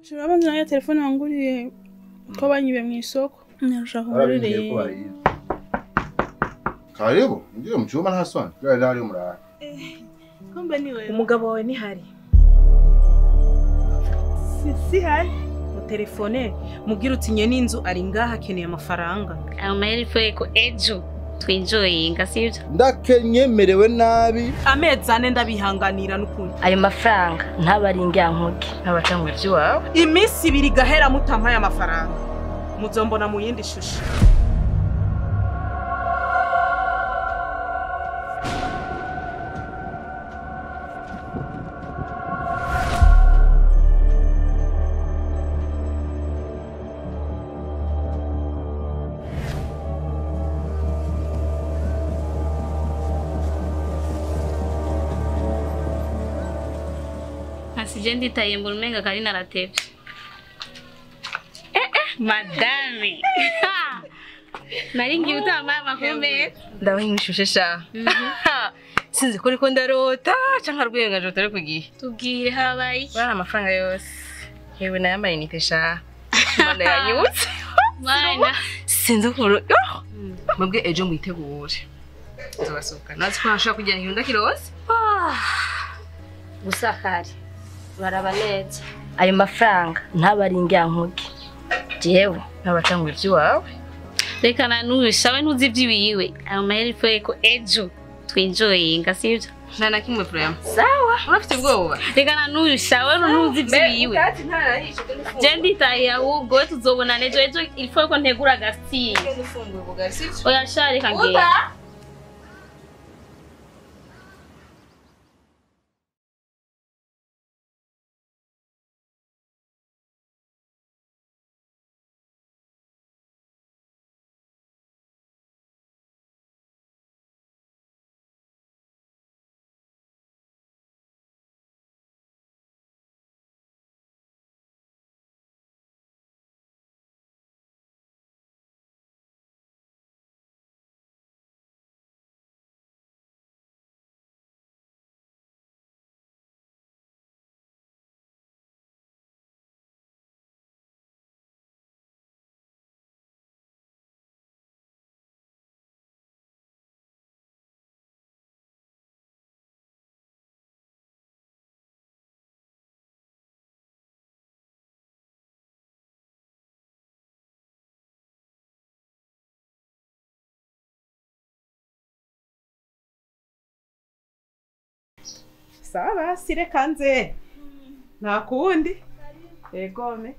Shirabanza nayo telefone wanguriye ko banyibe mu isoko. Nashaka ngurire. Karibu, ngiye mu cyuma nta soni. Gari ari umurara. Kumbe ni wewe. Umugabo wawe ni hari? Si hari. Mu telefone mubwira uti nye n'inzu ari ngaha akeneye amafaranga. Amahera ko ejo twinjoyinga sivyo? Ndakenyemerewe nabi. Amezi ane ndabihanganira n'ukuri. Ayo mafaranga ntabari ngiyankuge. Ntabatangwe by'iwawe. Iminsi ibiri gahera mutampaye amafaranga. Muzombona mu yindi shusho. Asije nditaye mbona umenga kari naratevye. Madame. Nari ngiye utama amakuru. Ndabahinshushe sha. Sinzi ko riko ndarota canka rwenga jo tare kugiye. Tubwire habaye iki? Bana amafaranga yose. Hewe nayo amayinite sha. Mana yanyutse. Mana. Sinzi ko mwebwe ejo mwitegure. Nzobasohoka. Nazi ko nashaka kujyana ihunda kirose. Gusakari. Baraba neza. Ayo mafaranga ntabari ngiyankuge. Jewe ntabatangwe by'iwawe. Reka nanusha we ntuzi ibyiwiwe. Amahera ko ejo twinjoyinga sivyo? Nta na kimwe problème. Sawa. Urafite ubwoba? Reka nanusha we ntuzi ibyiwiwe. Je nditaye ahubwo tuzobona ejo ejo il faut ko ntegura gasti. Oya sha reka ngende. Sawa basi reka nze. Nta kundi. Egome.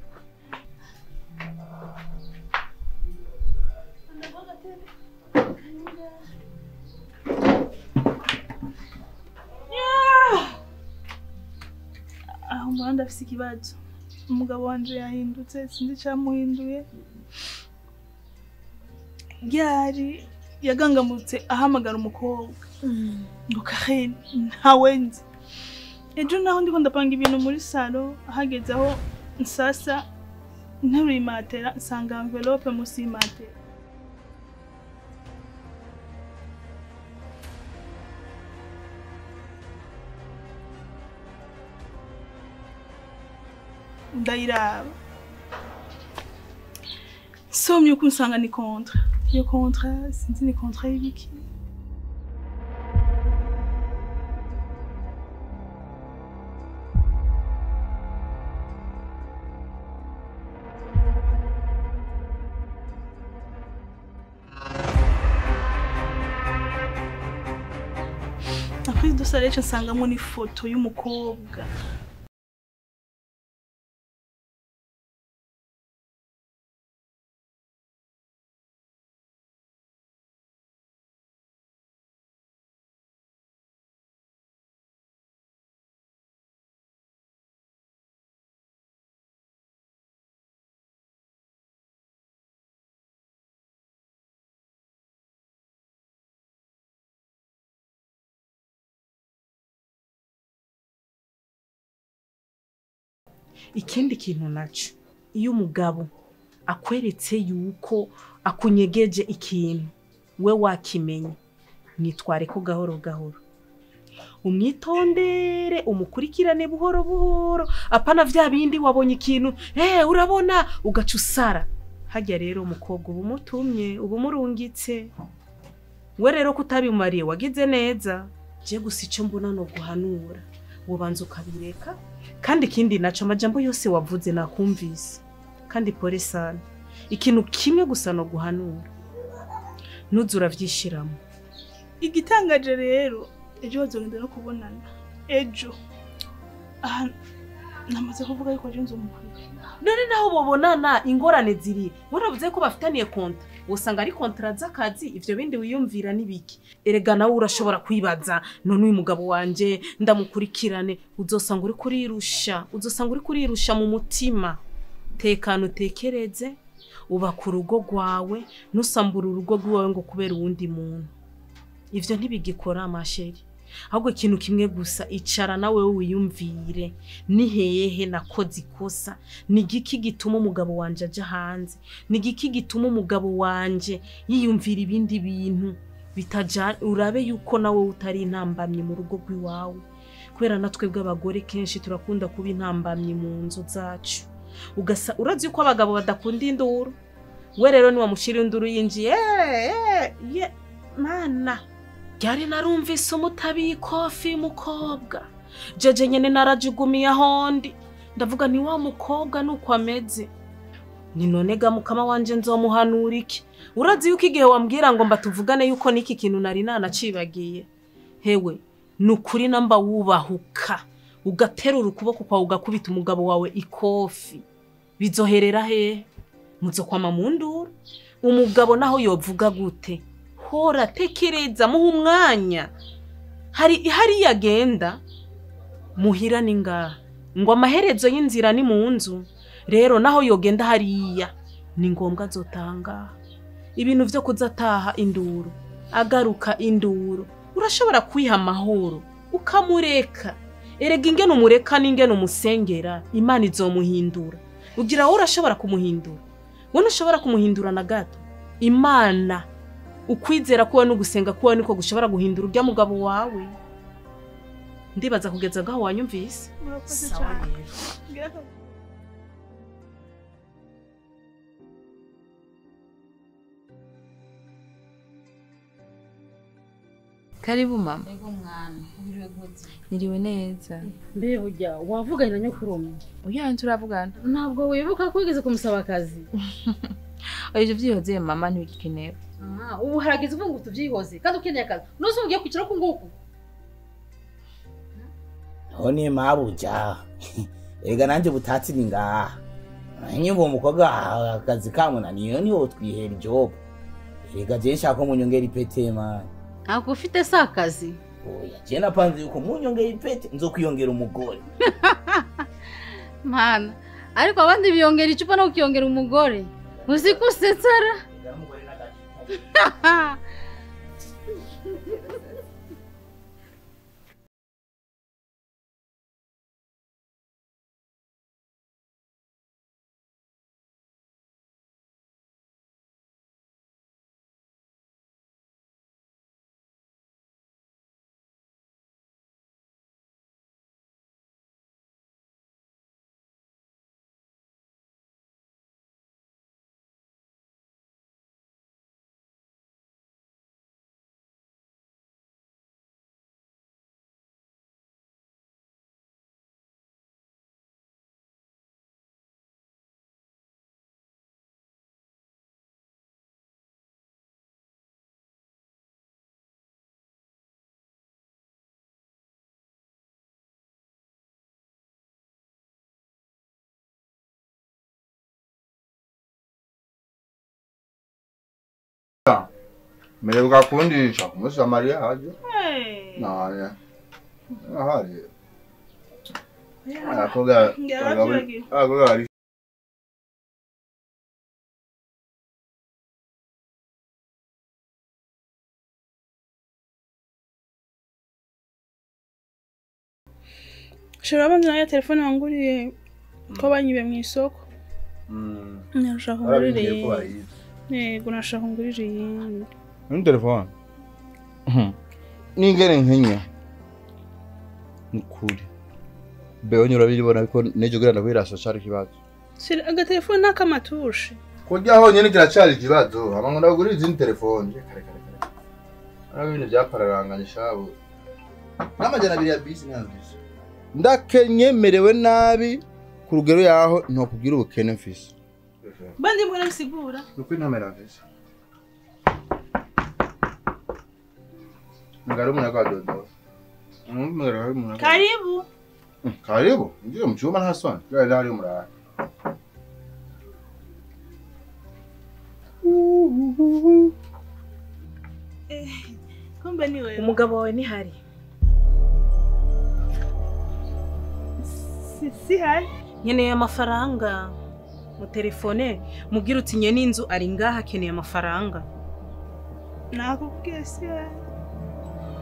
Aho mbona ndafise ikibazo. Umugabo wanje yahindutse sinzi icyamuhinduye. Ryari yagangamutse ahamagara umukobwa. Ngo Karen ntawe nzi. Ejo naho ndiko ndapanga ibintu muri salo ahageze aho nsasa nterura imatera nsanga envelope musi y'imatera. Ndayiraba nsomye uko nsanga ni contrat. Iyo contrat sinzi ni contrat y'ibiki. Après dosaleche nsangamo ni foto y'umukobwa. Ikindi kintu naco iyo umugabo akweretse yuko akunyegeje ikintu we wakimenye mwitware ko gahoro gahoro. Umwitondere, umukurikirane buhoro buhoro. Apana vya bindi wabonye ikintu, urabona ugaca usara. Hajya rero umukobwa ubumutumye, ubumurungitse. We rero kutabimariye wagize neza. Je gusa ico mbona no guhanura. Wobanza ukabireka. Kandi ikindi naco amajambo yose wavuze nakumvise. Kandi pole sana. Ikintu kimwe gusa no guhanura. Nuzura vyishiramo. Igitangaje rero ejo bazogenda no kubonana. Ejo. Aha namaze kuvuga yuko je nzomukurikira. None naho bobonana ingorane ziri. Waravuze ko bafitaniye konta. Usanga ari kontra z'akazi ivyo bindi wiyumvira nibiki. Erega nawe urashobora kwibaza none uyu mugabo wanje ndamukurikirane, uzosanga uri kurirusha, uzosanga uri kurirusha mu mutima. Tekano utekereze, uba ku rugo rwawe, nusambura urugo rwawe ngo kubera uwundi muntu. Ivyo ntibigikora masheri. Ahubwo ikintu kimwe gusa, icara nawe wiyumvire ni hehe nakoze ikosa, ni giki gituma umugabo wanje aja hanze, ni giki gituma umugabo wanje yiyumvira ibindi bintu bitaja. Urabe yuko nawe utari intambamye mu rugo rw'iwawe, kubera natwe bw'abagore kenshi turakunda kuba intambamye mu nzu zacu. Ugasa urazi yuko abagabo badakunda induru, we rero ni wamushira induru yinjiye ye mana. Yari narumvise umutabi kofi mukobwa. Jeje nyene narajugumiye ahondi. Ndavuga ni wa mukobwa nuko ameze. Ni none ga mukama wanje nzomuhanura iki? Urazi yuko igihe wambwira ngo mbatuvugane yuko niki kintu nari nanacibagiye. Hewe nukuri namba wubahuka. Ugaterura ukuboko kwawe ugakubita umugabo wawe ikofi. Bizoherera he? Muzokwama mu nduru. Umugabo naho yovuga gute? Hora tekereza muha umwanya. Hari yagenda muhira ningaha ngo amaherezo y'inzira ni mu nzu. Rero naho yogenda hariya ni ngombwa azotanga ibintu vyo kuzataha induru agaruka induru. Urashobora kwiha amahoro ukamureka. Erega ingene umureka n'ingene umusengera Imana izomuhindura. Ugira wowe urashobora kumuhindura, wowe ntushobora kumuhindura na gato. Imana ukwizera kuwe n'ugusenga kuwe niko gushobora guhindura urya mugabo wawe. Ndibaza kugeza gaho wanyumvise. Murakoze cyane. Karibu mama. Ego mwana, wiriwe gute? Niriwe neza. Mbe burya wavuganye na nyokurume? Oya turavugana. Ntabwo wibuka ko wigeze kumusaba akazi? Oya ivyo mama ntibigikenewe. Ah, ubu harageze uvuga ngo tuvyihoze kandi ukeneye akazi. Nose ugiye kwicara ku nguku. None mabuja. Erega nanje butatsi ni ngaha. Nyumva umukobwa akazi kamunaniye niho twihera job. Erega je nshaka ko munyongera ipete man. Ako ufite sakazi? Oya, je napanze yuko munyongera ipete nzokwiyongera umugore. Mana, ariko abandi biyongera icupa no kuyongera umugore. Uzikusetsara. Mmeruka kundisha ku munsi wa mariage. None. Ahari. Abakobwa bari Shira abanza nayo telefone wanguriye ko banyibe mu isoko. Nashaka ngurire. Yego nashaka ngurire yindi. Ni telefone. Ningere nkenye. Nukuri. Bewe nyurabibona ko nejo gira ndakwirasha cari kibazo. Sira agatelefone nakamatushe. Kurya honyene kiracari ikibazo, hama ngo ndagurira izindi telefone. Kare kare kare. Ara ibintu byapararanganye shabo. N'amajana abiri ya bisi ntamvise. Ndakenyemerewe nabi ku rugero yaho ntokubwira ubukene mfise. Bandi mbona bisigura. Nukuri ntamera mfise. Ngari mwana. Karibu. Karibu. Ngiye mu cyuma nta soni. Gari ari umurara. Kumbe ni wewe. Umugabo wawe ni hari? Si hari. Nkeneye amafaranga. Mu telefone mubwira uti nye n'inzu ari ngaha akeneye amafaranga. Nakubwiye si hari.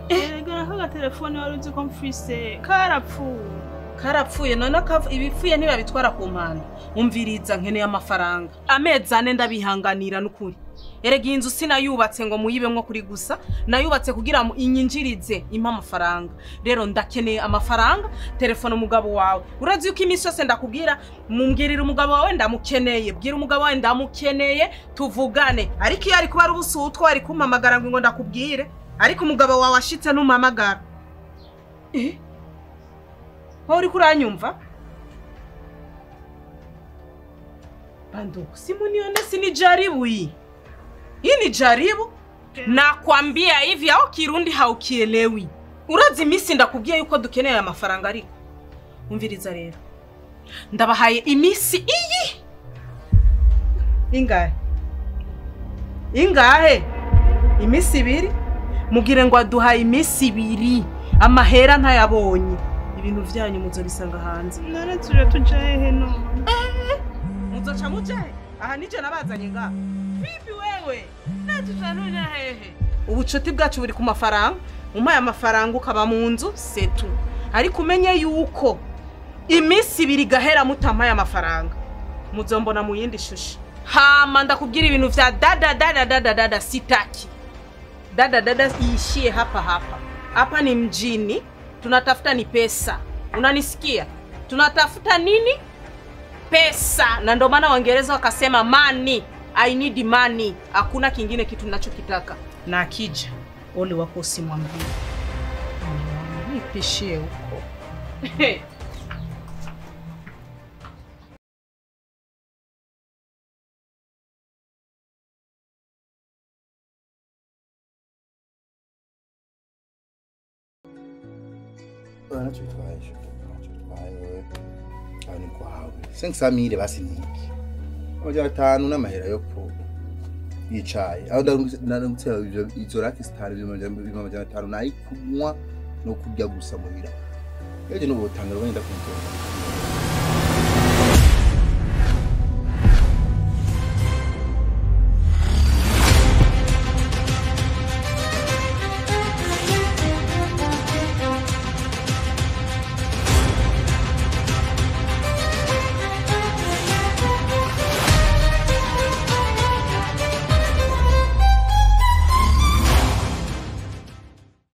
Erega nakaga telefone wari uzi ko mfise karapfuye. Karapfuye none ibipfuye ntibabitwara ku mpanda. Umviriza nkeneye amafaranga. Amezi ane ndabihanganira n'ukuri. Erega iyi nzu sinayubatse ngo muyibemwo kuri gusa, nayubatse kugira ngo inyinjirize impa amafaranga. Rero ndakeneye amafaranga, telefone umugabo wawe. Urazi yuko iminsi yose ndakubwira, mumbwirira umugabo wawe ndamukeneye, bwira umugabo wawe ndamukeneye tuvugane. Ariko iyo ari kuba ari ubusutwa ari kumpamagara ngo ndakubwire. Ariko umugabo wawe ashitse ntumpamagara. Wowe uriko uranyumva? Banduku, simunione sinijaribu hii. Hii ni jaribu. Nakwambia hivi au Kirundi haukielewi. Urazi imisi ndakubwiye yuko dukeneye amafaranga ariko. Umviriza rero. Ndabahaye imisi iyi. Ingahe? Ingahe? Imisi ibiri? Mugire ngo aduhaye imisi ibiri. Amahera ntayabonye. Ibintu vyanyu muzobisanga hanze. None tuje tujaye he none? Muzoca mujahe? Aha nije nabazanye nga. Vipi wewe? Natutanuna hehe. Ubucuti bwacu buri ku mafaranga. Umpaye amafaranga ukaba mu nzu setu. Ariko umenye yuko imisi ibiri gahera mutampaye amafaranga. Muzombona mu yindi shusho. Hama ndakubwira ibintu vya dada dada dada dada sitaki. Dada dada iishie hapa hapa. Hapa ni mjini, tunatafuta ni pesa. Unanisikia? Tunatafuta nini? Pesa. Na ndio maana Waingereza wakasema money. I need money. Hakuna kingine kitu ninachokitaka. Na akija ole wako usimwambie. Nipishie huko. Ntacyo bitwaye, ntacyo bitwaye. Aho ni kwawe. 500,000 basi niki. Amajana atanu n'amahera yo ku yicaye. Aho ndarungutse izo raki star ibyo 500 nayi kunywa no kurya gusa muhira. Ejo n'ubu tangara wenda kuntora.